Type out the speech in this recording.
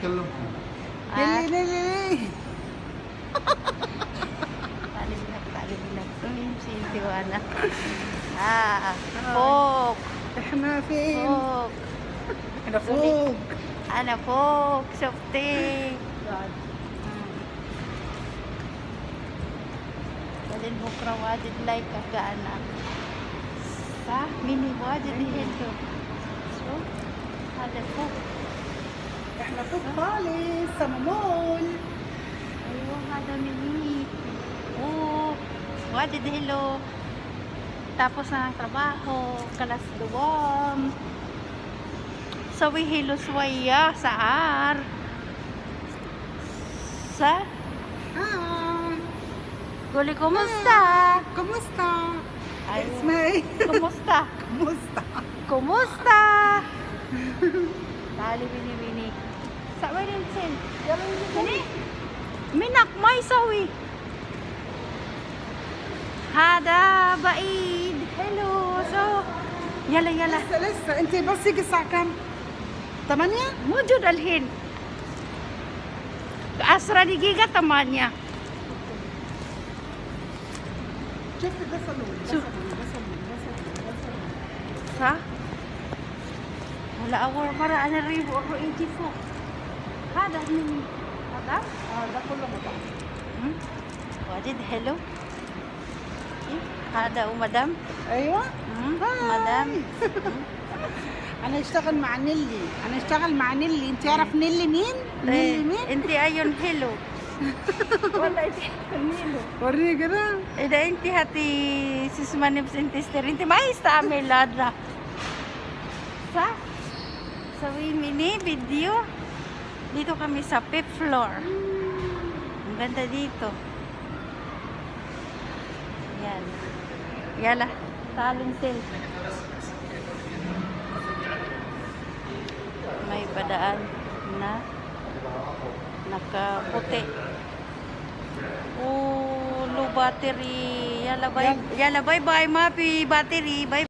تكلمهم. يلي لي تعالي بنك امشي انت وانا. فوق. احنا فين؟ فوق. احنا فوق. انا فوق شفتي. بعدين بكره واجد لايك انا. صح؟ ميني واجد حلو. شو؟ هذا فوق. احنا فوق خالص سما مول. ايوه هذا mini. Oh, واجد hello. Tapos na ang trabaho, kalas duwam. Sawi hilo swaya sa ar. Sa? Hi. Guli, kumusta? Kumusta? Ay, اسمها ايه؟ Kumusta? Kumusta? Kumusta? Tali bini bini. Sa wala sen. Mini. Minak may sawi. هذا بعيد. Hello. So, يلا يلا. لسه لسه انت بس يجي الساعة كام؟ 8؟ موجود الحين. 10 دقيقة 8. شفت ده صالون ده شوف. صالون ده صالون ده صالون ده صالون. صح؟ ولا أول مرة أنا الريف رؤيتي فوق. هذا من هذا؟ اه ده كله مطعم. واجد حلو. إيه، هذا ومدام. ايوه. مدام. انا اشتغل مع نيلي، انا اشتغل مع نيلي، انت تعرف نيلي مين؟ نيلي مين؟ انت ايون حلو. والله انت حلو. وريني كده. إذا انت هاتي سيسما نفس انت ستير انت ما يستعمل هذا. صح؟ سوي mini video. Dito kami sa fifth floor. Ang ganda dito. Yan. Yala. Talon sil. May padaan na nakaputi. Oh, low battery. Yala, bye. Yala, bye bye, mapi battery. Bye.